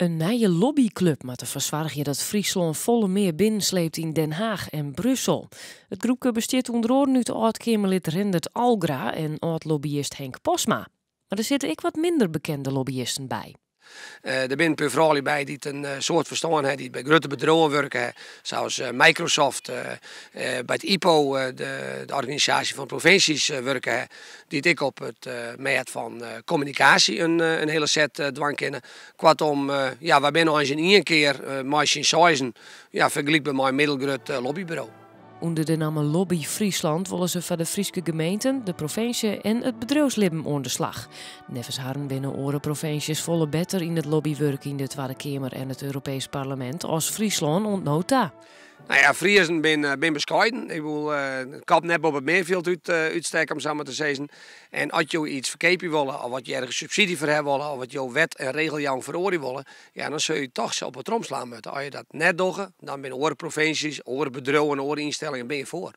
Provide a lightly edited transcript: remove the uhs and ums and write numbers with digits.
In nije lobbyklup moat derfoar soargje dat Fryslân folle mear binnensleept yn Den Haag en Brussel. It groepke bestiet ûnder oaren út âld-Keamerlid Rendert Algra en âld-lobbyist Henk Postma. Mar der sitte ek wat minder bekende lobbyisten by. Der binne in pear froulju by dy't in soad ferstân ha, dy't by grutte bedriuwen wurke ha, sa as Microsoft, by it IPO, de organisaasje fan provinsjes, wurke ha, dy't ek op it mêd fan kommunikaasje in hiele set dwaan kinne. Koartom, ja, wy binne eins yn ien kear mei syn seizen, ja, fergelykber mei in middelgrut lobbyburo. Under de namme Lobby Friesland wolle se foar de Fryske gemeenten, de provinsje en it bedriuwslibben oan de slach. Neffens harren binne oare provinsjes folle better yn it lobbywurk yn de Twadde Keamer en it Europeesk Parlemint as Fryslân oant no ta. Nou ja, Friezen bin beskeiden. Ik bedoel, kop net boppe it meanfjild útstekke, om sa mar te sizzen. En as jo iets ferkeapje wolle, of as jo ergens subsydzje foar ha wolle, of as jo wet en regeljouwing feroarje wolle, ja, dan sil je toch op 'e trom slaan moatte. As je dat net dogge, dan binne oare provinsjes, oare bedriuwen, oare ynstellingen binne je foar.